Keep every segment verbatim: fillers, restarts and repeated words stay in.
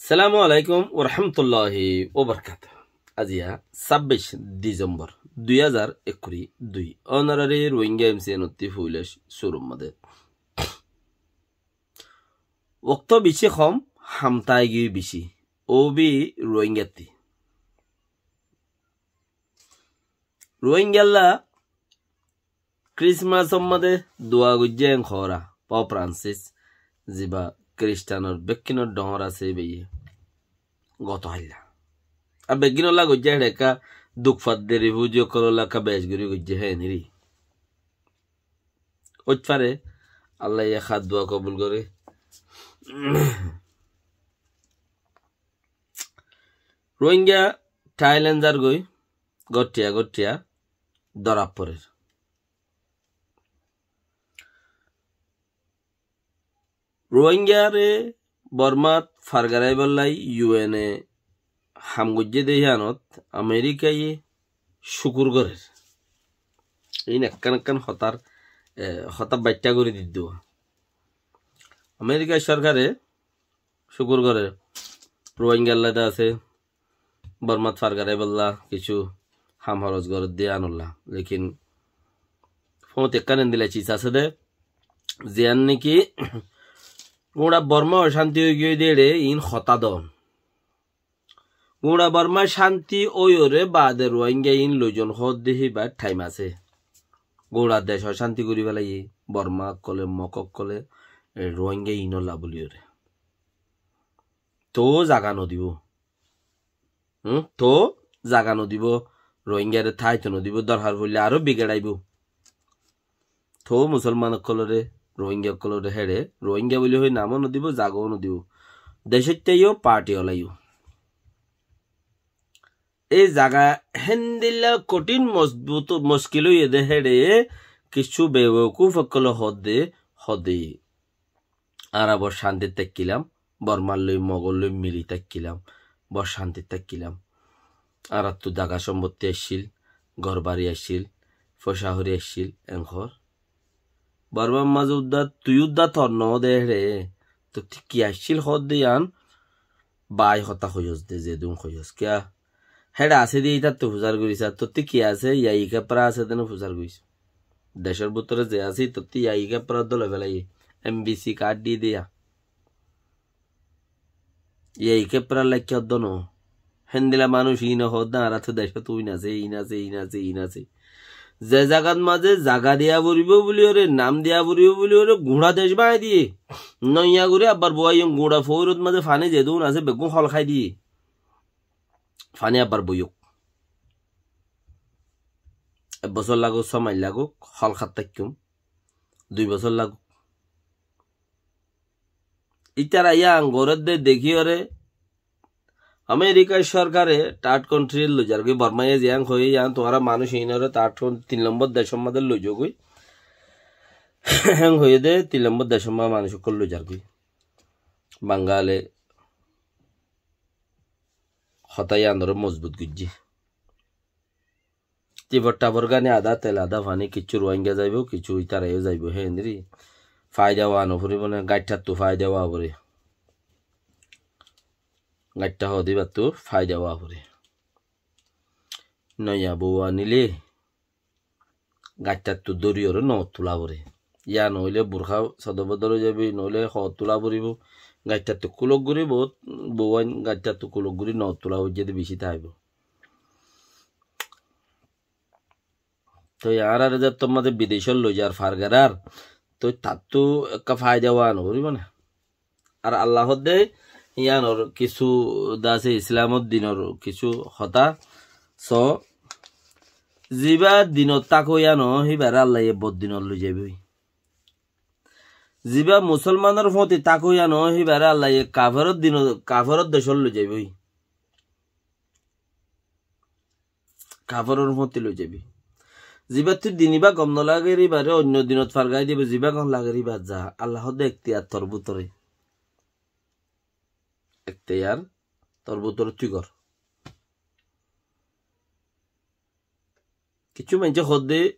Assalamu alaikum warahmatulláhi wabarakátuhu. Aziya sábbic Disembor dui házar ekkuri dui. Ónorari Rohingya M C N ottí fuilac surur mazé. Wokto bicí hom, hamtá aigiyói bicí. Óu bi Rohingyatti. Rohingyalla Krismasor mazé dua goijjé en hoóra, Pope Francis, ziba Kristanor bekkúnor dhoóñr asé beiye. Goto háilla. Ar beggúnolla goijjé héçe ekká duk fadde rifuji ókkolólla ekká bec gorí goijjé hé niri. Óit fare, Allaye hár dua kobul goré. Rohingya Thailand zargói, gottiya gottiya dóra forer. Rohingyare Bormat fargaraibálla U N e ham goijjé de híyanot Amerikaye cúkur gorér. Iín ekkán ekkán hotár, e, hotá baiththá gorí diddé. Amerikar sorkare cúkur gorér. Rohingyalla de asé, Bormat fargaraibálla kissú ham horos gorédde yíanolla. Lekin fóñti ekkán endilla cis asé de, ziyán niki gúñça Borma ocánti óigiyoi de éçe iín hotá don. Gúñça Borma cánti óiyoré baade Rohingya iín loizon hoódde híbar thaim asé. Gúñça dec ocánti gorí félaiye, Borma ókkolé, Mog ókkolé, e, Rohingya iínolla bóliyoré. Toóu zaga nodibó. Hum, toóu zaga nodibó, Rohingyare táito nodibó, dorhar foillé aró bigeçaibó. Toóu Musolman ókkolóre, Rohingya ókkolóre héçe, Rohingya buli hoi namó nodibó, zagóu nodibó. Decóitta yó, parti ola yó. Ei zaga héndilla kothín mozbut, moskil óiye de héçe, kissú bewekúf ókkolé hoódde, hoódde. Añára bor cántit táikkílam, Bormar loi, Mogor loi mili táikkílam, bor cántit táikkílam. Añárattu zaga sombotti accíl, górbari accíl, foicá horí accíl, en hoór. Bormar mazé uddá, tui uddá tor noó de héçe, tottí ki accíl hoódde yían, bái hotá hoiyós de, zedún hoiyós. Kiyá? Héçe asé de ítattú fusár gorí sa, tottí ki asé, yai kepra asé de né fusár gorí sa. Decór bútore ze asé, tottí yai kepra dóle félaiye, M B C kard di diya. Yai kepra laikká hoddó noó. Héndilla manúic iíne hoódde añárattu decót uín asé, iín asé, iín asé, iín asé. Ze zagat mazé zaga diya foribó buliyoré, nam diya foribó buliyoré, gúñça dec báñgi diyé. Noiya gorí abbar bowaiyón gúñça foóirot mazé faní zedún asé beggún hol hái diyé. Faní abbar boiyók. Ek bosór lagók, só mac lagók, hol hát táikkúm. Dui bosór lagók. Ítara yían gorédde dekíyoré Amerikar sorkare third country loizargói, Bormaye ziyán hoiyé yían tuáñra manúic iínoré third coun-, tin lombor decór mazé loizogói. Héen hoiyé de tin lombor decór mazé manúic ókkol loizargói. Bangale hotá yíanoré mozbut goijjé. Tifor tafor gani adá tel adá faní, kissú Rohingya zaibou, kissú ítara yó zaibou, hé endiri. Faida wa no foribó né, gaiththáttu faida wa foré. Gaiththá hoó de íbattu faida wa foré. Noiya bou anilé, gaiththáttu dóriyoré noót tulá foré. Yá noóile burká sodor bodor ói zaibói, noóile hoót tulá foribó. Gaiththáttu kulók gorí bout, bouain gaiththáttu kulók gorí noót tulá foijjé de bicí táibou. Toi añáráre zettót mazé bidecót loizar fargarár, toi tattú ekká faida wa no foribó né. Ar Allah hoódde yíanor kissú de asé Islamor dinor kissú hotá. So, zibá dinot táko yíano, híbaré Allaye boddinot loizaibói. Zibá musolmanor fóti táko yíano, híbaré Allaye kaferor dino-, kaferor decót loizaibói. Kaferor fóti loizaibói. Zibáttu din ibá gom nolager íbaré oinno dinot fargai dibou, zibá gom lager íba za. Allah hoódde ektiyar tor bútore. Ektiyar tor bútore tui gor. Kissú maincé hoódde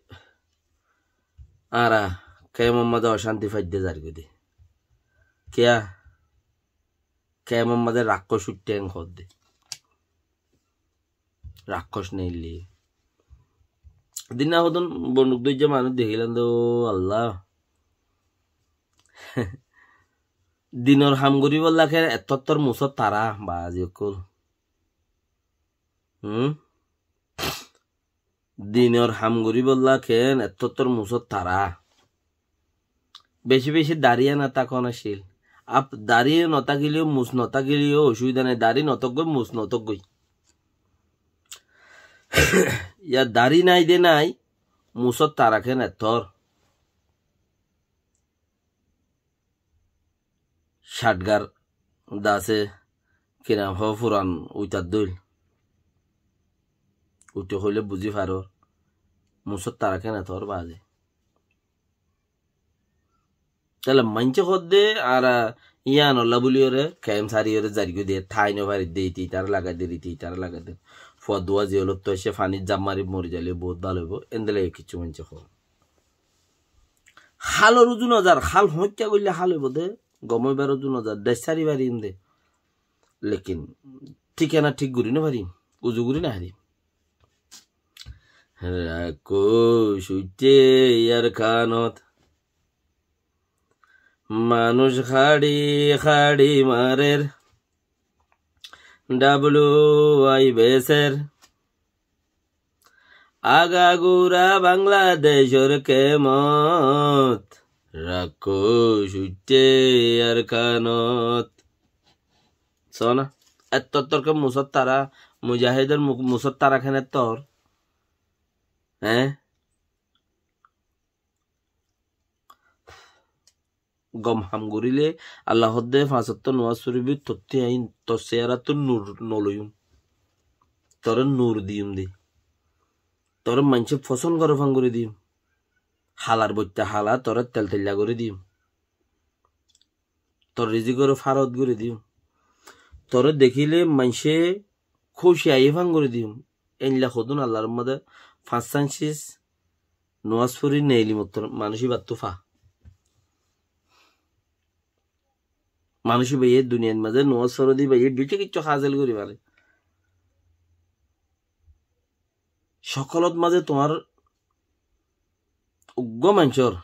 añára kemor mazé ocánti faidde zargói de. Kiyá? Kemor mazé rakkoc uiththé en hoódde. Rakkoc neillé. Dinna hodún bonduk dóijja manúic dekílam de, ó Allah. Dinor ham goríbolla ken ettottor musót tara, bazi ókkol. Hum? Dinor ham goríbolla ken ettottor musót tara. Beci beci dari ana tákon accíl. Ap dari notákileyó, mus notákileyó ocubida nai. Dari notókgoi, mus notókgoi. Ya dari nai de nai, musót tara ken ettór. Cátgar dase kinam hoó furan uitar dóil. Uite hoilé buzí faror. Musót tara ken ettór bazi. Tóile maincé hoódde añára yíanolla bóliyoré, kemp sáriyoré zarigói de, tái nofaridde, ite itaré lagai der, ite itaré lagai der. Fua duwa ziyólottu aiccé, fanit zaf mari mori zailé bout bála óibo, endilla kessú maincé hoó. Hálor uzu nozar, hál hoóñcca goillé hál óibo de, gom óibar uzu nozar, dec sári farim de. Lekin thíkana thík gorí nofarim, uzu gorí nofarim. Rakkoc uiththé yar kanot. Manúic haçi haçi marer, W I beser. Agagura Bangladecor kemot, rakkoc uiththé Arkanot. Sóna, ettottor ke musót tara, mujahidor mu-, musót tara ken ettor? Eé? Gom ham goríle, Allah hoódde fañs ottó nomás foribí, tottí aññí tor seyarattú nur noloiyúm. Toré nur diyum de. Toré maincé fosón goré fán gorí diyum. Halar boitta hala, toré telteilla gorí diyum. Tor rizikóre fárot gorí diyum. Toré dekíle maincé kúci aiyé fán gorí diyum. Éilla hodún Allar mazé fañs sáñsis nomás fori neili mottor manúic íbattú fa. Manúic íbaye duniyair mazé nomás fore de íbaye bicí kiccú hásil gorí fare. Cókolot mazé tuáñr uggúa maincór,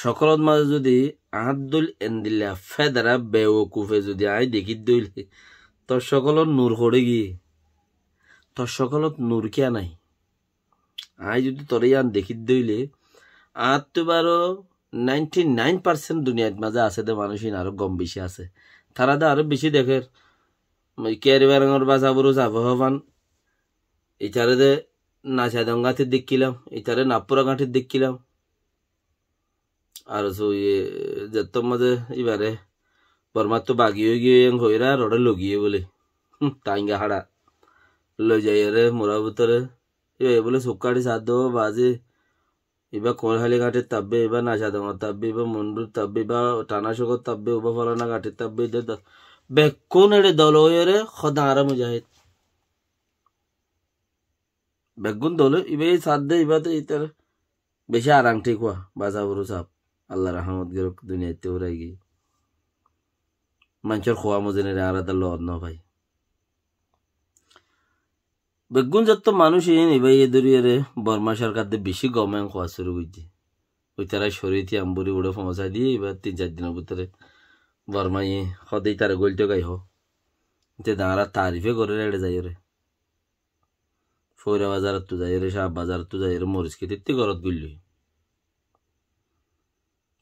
cókolot mazé zudi añár dóil endilla fédera bewokufe zudi aññí dekí dóile, tor cókolot nur hoçé giyé? Tor cókolot nur kiyá nái? Aññí zudi toré yían dekí dóile, añáttu baro ninety nine percent duniyait mazé asé de manúic ín aró gom bicí asé. Tará de aró bicí dekér. Kiyari Barangor Basa Buru Safe Hofan, itaré de Nasadong gáñçit dekkílam, itaré Nappura gáñçit dekkílam. Ar sóiye zettór mazé íbaré Bormáttu bagi óigiyoi en hoiyóre ar oré logiyé bóle. Hum, tainga háça. Loizaiyóre mura bútore íbaye bóle sukkáçi saádde, ó bazi, ibá Kumarháli gáñçit tábbe, ibá Nasadongot tábbe, ibá Mondhut tábbe, ibá Thanacókot tábbe, ibá fólana gáñçit tábbe, íde dol. Bekkún eçe dol óiyore hoó de añára mujahid. Beggún dole, ibá ei saádde, ibá de ítar bicí arang thík hoó, Basa Buru Saf. Allar rahámot gorók, duniyaittú furai giyé. Maincór hoó mozin ere añára de loot nofai. Beggún zettór manúic ín ibáye dóri ere Borma sorkar de bicí gom en hoó cúru goijjé. Ói tará coriyoti amburi uçé foóñsai diyé, ibá tin sair dinor bútore Bormaye hoó de ítare góilto gai hoó. Íte de añára taarife gorér eçe zaiyóre. Foira Bazarottú zaiyóre, Cah Bazarottú zaiyóre, Moris Kétittú gorot goillói.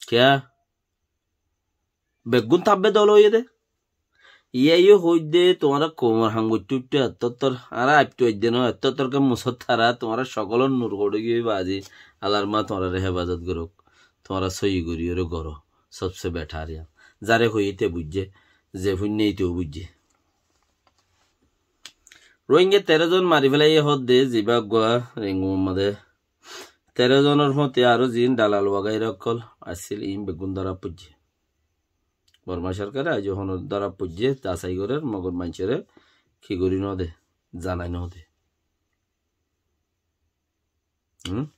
Kiyá? Beggún tábbe dol óiye de. Iyá yó hoóidde, tuáñra koumor ham goittó uiththó ettottor, añára aiptó aidde noó, ettottor ke musót tara, tuáñra cókolor nur hoçé giyói bazi, Allar ma tuáñrare hefazot gorók, tuáñra sóiyi goríyore goró, sobse betar yían. Zare hoiyé íte buijjé, ze fúinne íteó buijjé. Rohingya teró zon mari félaiye hoódde, zibá eggúa Rengumor mazé teró zonor fúañti aró ziín dalal wagaira ókkol accíl, iín beggún dóra foijjé. Borma sorkare aijjó honó dóra foijjé, zasai gorér, mogor maincóre ki gorí node, zanai node. Hum?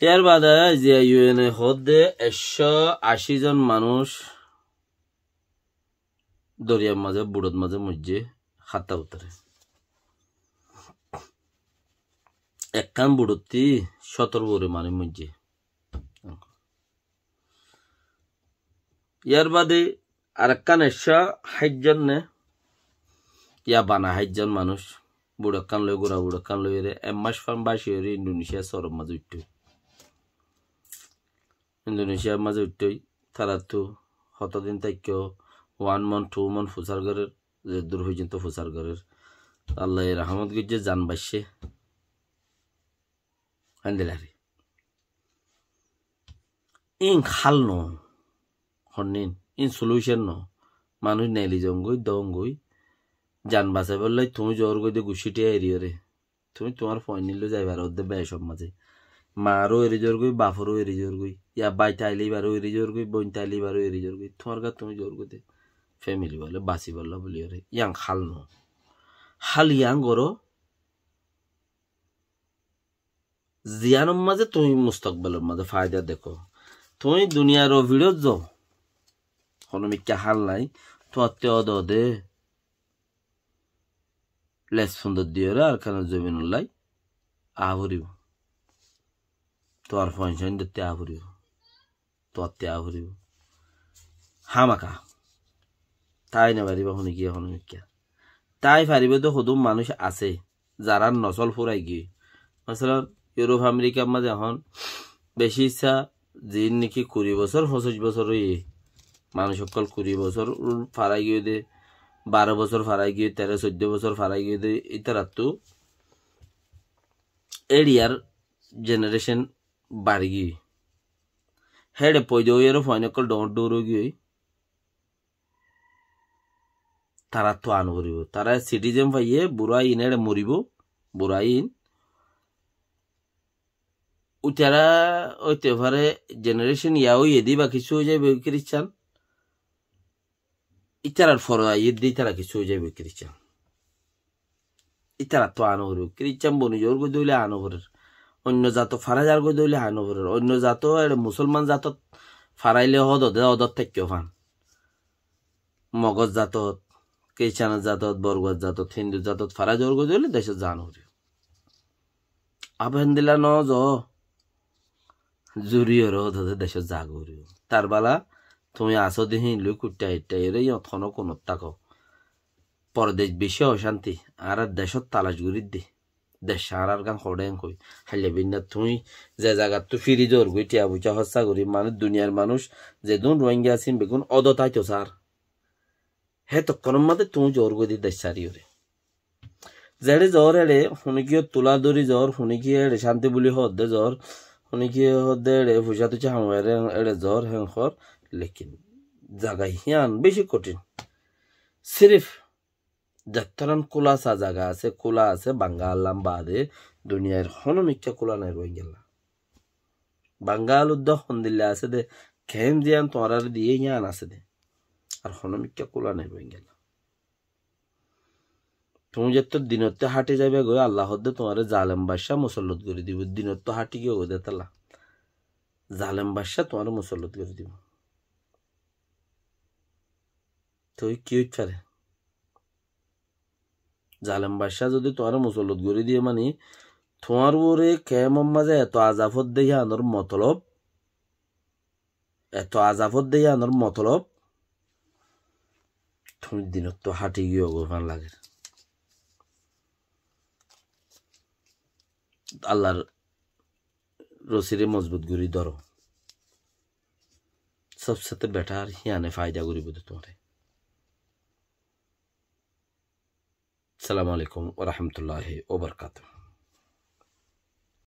Yar bade aijja U N e hoódde ekcó ací zon manúic doriyar mazé, buçot mazé moijjé, hátta bútore. Ekkán buçottí cótor bore manúic moijjé. Yar bade arekkán ekcó háit zon ne, ya bana háit zon manúic, buçokkán loi, gura buçokkán loiyóre, ek mac fan báciyóre Indonecia córor mazé uiththó. Indonesiar mazé uiththó, taráttu hotodin táikko, one month, two month fusár gorér, zeddúr foijjonto fusár gorér. Allaye rahmot goijjé, zan baiccé. Endilla re. Ín hál no. Honnín, ín solution no. Manúic neli zongói, dongói. Zan basaibálla tuñí zoór goi de guccí thiañ eriyóre. Tuñí tuáñr fuain loi zai faródde becór mazé. Maaró eri zoór goi, baforó eri zoór goi. Ya bái táile íbaró eri zoór goi, bóin táile íbaró eri zoór goi. Tuáñr gát tuñí zoór goi de. Family bóle, basibálla buliyóre. Yían hál no. Hál yían goró, ziyánor mazé tuñí mustokbalor mazé faida dekó. Tuñí duniyar o fiçót zo, honó mikká hál nái, tuáñtte ódode les fundor diyóre Arkanor zobinollá aá foribó. Tuáñr fuain cóin dotte aá foribó. Tuáñtte aá foribó. Hámaka. Tái nofaribá, honó kiyé, honó mikká. Tái faribó de hodún manúic asé, zarár nosól furai giyói. Masalan, Iuróp, Amerikar mazé ehón bicí issá ziín niki kuri bosór, foñsíc bosór óiye. Manúic ókkol kuri bosór farai giyói de, baró bosór farai giyói, teró, soiddó bosór farai giyói de, ítarattú éçiyar generation bari giyói. Héçe foida óiyore fuain ókkol dhoóñr dhoóñr ói giyói. Taráttu aá noforibó. Tará citizen faiyé, burain éçe moribó, burain. Uitará óite fare generation ya óiye de íba kissú ói zaiboi Christian. Ítarar fore aiyé de ítara kissú ói zaiboi Christian. Ítarattu aá noforibó. Christian boni zoór goi de óile aá noforer. Oinno zatot fara zar goi de óile aá noforer. Oinno zato éçe musolman zatot faraile ódode ódot táikko fán. Mogór zatot, Christianor zatot, Borguar zatot, Hindur zatot fara zoór goi de óile decót zaa noforibó. Abe héndilla no zo. Zuri óre ódode decót zaa goi foribó. Tar bála tuñí asó de híin loi kuththai itthai óre yót honó kunot táko. Pordec bicí ocánti, añára decót talac gorídde. Dec añárár gán hoçé enkoi. Háilla binnát tuñí ze zagattú firi zoór goi, thiañ foicá hóssa gorí, manúic, duniyar manúic, zedún Ruáingga asé, beggún ódot aitó saár. Hétokkónor mazé tuñí zoór goi de dec sári óre. Zeçé zoór éçe, huníkiye tulá dóri zoór, huníkiye éçe cánti buli hoódde zoór, huníkiye hoódde éçe fuicá tuicá hamuwaire éçe zoór, héen hoór, lekin zaga hían bicí kothin. Sirif zettóran kúlasa zaga asé, kúla asé, Bangal lamba de, duniyair honó mikká kúla nai Ruáinggalla. Bangal uddá hondilla asé de, kemp ziyán tuáñráre diyé hían asé de. Ar honó mikká kúla nai Ruáinggalla. Tuñí zettó dinottú háthi zaiba goi, Alla hoódde tuáñre zalem baccá musollot gorí dibou, dinottú háthi giyó goi de tálla. Zalem baccá tuáñre musollot gorí dibou. Toi ki óit fare? Zalem baccá zodi tuáñre musollot gorí diye mani, tuáñr uore kemor mazé eto azab ódde híanor motolob, eto azab ódde híanor motolob, tuñí dinottú háthi giyó goi fán lager. Allar rosire mozbut gorí dóro. Sobsete betar híane faida goríbo de tuáñre. Assalamu alaikum wa rahmatullahi wa barakatuhu.